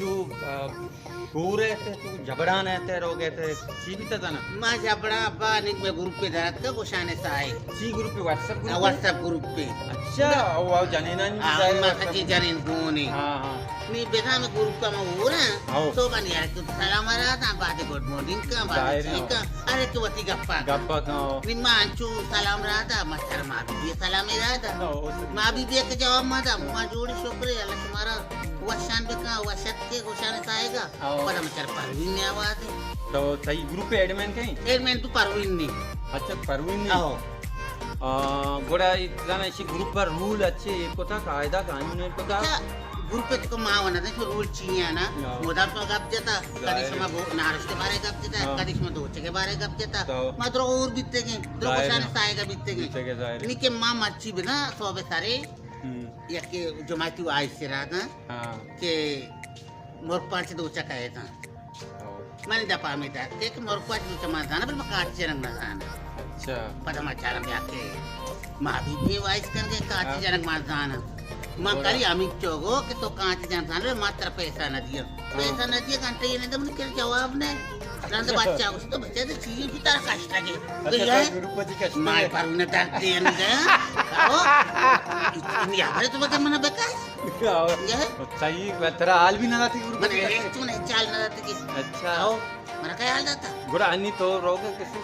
تو، آ، کور ءَ تے، تو جبڑان ءَ تے، روگ ءَ تے، چی بیتا زانا؟ ما جبڑان با نک میں گروپ پہ درات کا گوشانے سائے۔ چی گروپ پہ؟ واٹس ایپ گروپ پہ؟ واٹس ایپ گروپ پہ۔ اچھا، او، او جنینانی آ، ظاہر ہے ما واٹس ایپ سچی گروپ۔ جنین گونے۔ ہاں، ہاں۔ نی بدا میں گروپ کا ما ہو رہا۔ ہاؤ۔ تو بن یار تو سلام رہا تھا، بعد گڈ مارننگ کا، بعد ظاہر ہے، چی ہاؤ۔ کا، ارے تو وتی گپا کا۔ گپا کا، ہاؤ۔ نی ما انچو سلام رہا تھا، ما سر ما بھی سلام رہا تھا۔ ہاؤ، صحیح۔ ما بھی بھی ایک جواب ما دا، ما جوڑی شکر ہے، اللہ شمارا وشان بکا، وشت کے گوشان سائے گا۔ ہاؤ۔ پدا مچار پروین نے آواز ہے۔ تو صحیح گروپ ایڈمن کہیں؟ ایڈمن تو پروین نے۔ اچھا، پروین نے۔ ہاؤ۔ آ، گڑا زانا اسی گروپ پر رول اچھے ایر کتا، قاعدہ قانون ایر کتا۔ اچھا، گروپ تو ما ونا دے تو رول چی ہے نا؟ ہاؤ۔ مدام تو گپ جتا، ظاہر کدی ہے۔ شما گو-، نارش کے بارے گپ جتا، ہاں۔ کدی شما دوچے کے بارے گپ جتا۔ تو ما درو اور بیتے گے، درو ظاہر ہے۔ گوشان سائے گا بیتے گے۔ بیتے گے، ظاہر ہے۔ نی کہ ما مرچی بنا صوبے سارے ہم۔ یک جماعتی وائس سے رہا تھا ہاں۔ کہ مرگ پانچ دوچہ کہے تھا۔ ہاں۔ من دپا میں دات کہ مرگ پانچ دوچہ ما زانا، پر ما کاٹ جنگ نہ زانا۔ اچھا۔ پدا ما چارم یا کہ ما بھی بھی وائس کر کے کاٹ ہاں۔ جنگ ما زانا۔ ما بولا۔ کری امیت چوگو کہ تو کاٹ جنگ زانا، ما تر پیسہ نہ دیا۔ ہاں۔ پیسہ نہ دیا، گھنٹے یہ نہیں دے، من کر جواب نہیں۔ رند بچہ گوشت، تو بچہ تو چیزیں بھی تارا کشتا گے۔ تو اچھا، یہ تو گروپ پتی کشتا مائے ہے۔ پر انہیں درد دے نہیں گیا۔ او، اتنی آبرے تو بچہ منا بکاس۔ آؤ۔ یہ؟ صحیح، ترا حال بھی نہ داتی گروپ من پتی ایک کشتا۔ تو نہیں چال نہ داتی کس۔ اچھا۔ آؤ، منا کیا حال داتا؟ گڑا انی تو روگا کسی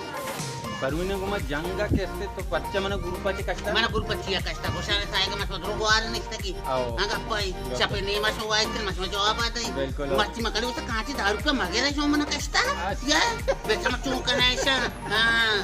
پروین گما جنگا کستے تو پرچہ منا گروپ پتی کشتا؟ منا گروپ پتی کشتا، گوشانے سائے گا مت درو گوار نہیں۔ کی۔ آؤ۔ ہاں، گپائی۔ گپ۔ شپے نیما شو وائس کن، مشما جواب آتا ہی۔ بالکل۔ مرچی مکڑی اسا کانچی دہ روپیہ مگے رہے شو منا کشتا۔ اچھا۔ یا، بیچا ما چون کنا ایشا۔ ہاں۔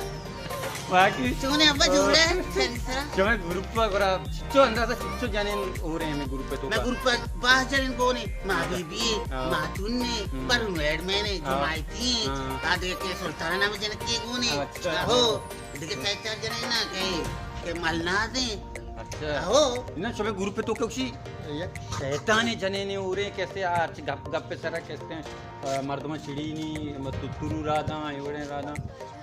باقی چونے ابا جوڑے، سری سرا۔ شما گروپ پر گرا، چو اندازہ چو جنین ہو رہے ہیں گروپ پہ تو میں کا؟ گروپ پر باہ جنین گونے، ما ہاں۔ بی بی، ہاں۔ ما تون نے، ہم۔ پر میڈ میں نے، جو ہاں۔ مائتی، ہاں۔ آ دیکھ کے سلطان نام جنک کے گونے۔ اچھا۔ ہو۔ دیگه سه چار جنه نه که، که ملنازیں۔ اچھا۔ ہو۔ نہ، شمے گروپ تو کشی یک شیطان جنینے ہو رہے کستے، آ گپ گپ سرا کستے، آ، مردم چڑی نی، مت ترو راداں، ایوڑے راداں۔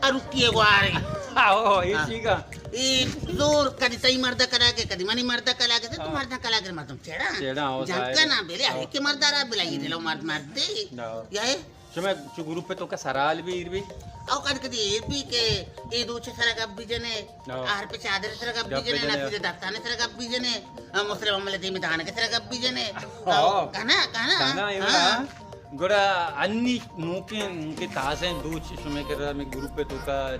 ارکی گوارے۔ ہو، یہ ہاں۔ چیگا۔ یہ زور کدی تئی مرد کرا کے، کدی منی مرد کرا کے، تو ہاں۔ مرد کرا کے مردم چڑا۔ چڑا، ہو، جنگ ظاہر ہے۔ کا نام بلے، ہاں۔ ہر کے مرد را بلائی دلو مرد مرد دے۔ ہاں۔ یا ہے؟ شما چو گروپ تو کا سرال بھی ایر بھی؟ او کدی کدی ایر بھی کہ اے دوچ سرا گپ بھی جنے، ہاں۔ آر پہ چادر سرا گپ بھی گپ بھی جنے، جنے۔ نفیر دفتان سرا گپ بھی جنے، آ، مسلم عمل دیم دان کے سرا گپ بھی جنے۔ ہاں۔ او کنا، کنا۔ کنا، ہاں۔ گڑا انی نوکیں، نوکیں تازہ دوچ شما کرا میں گروپ تو کا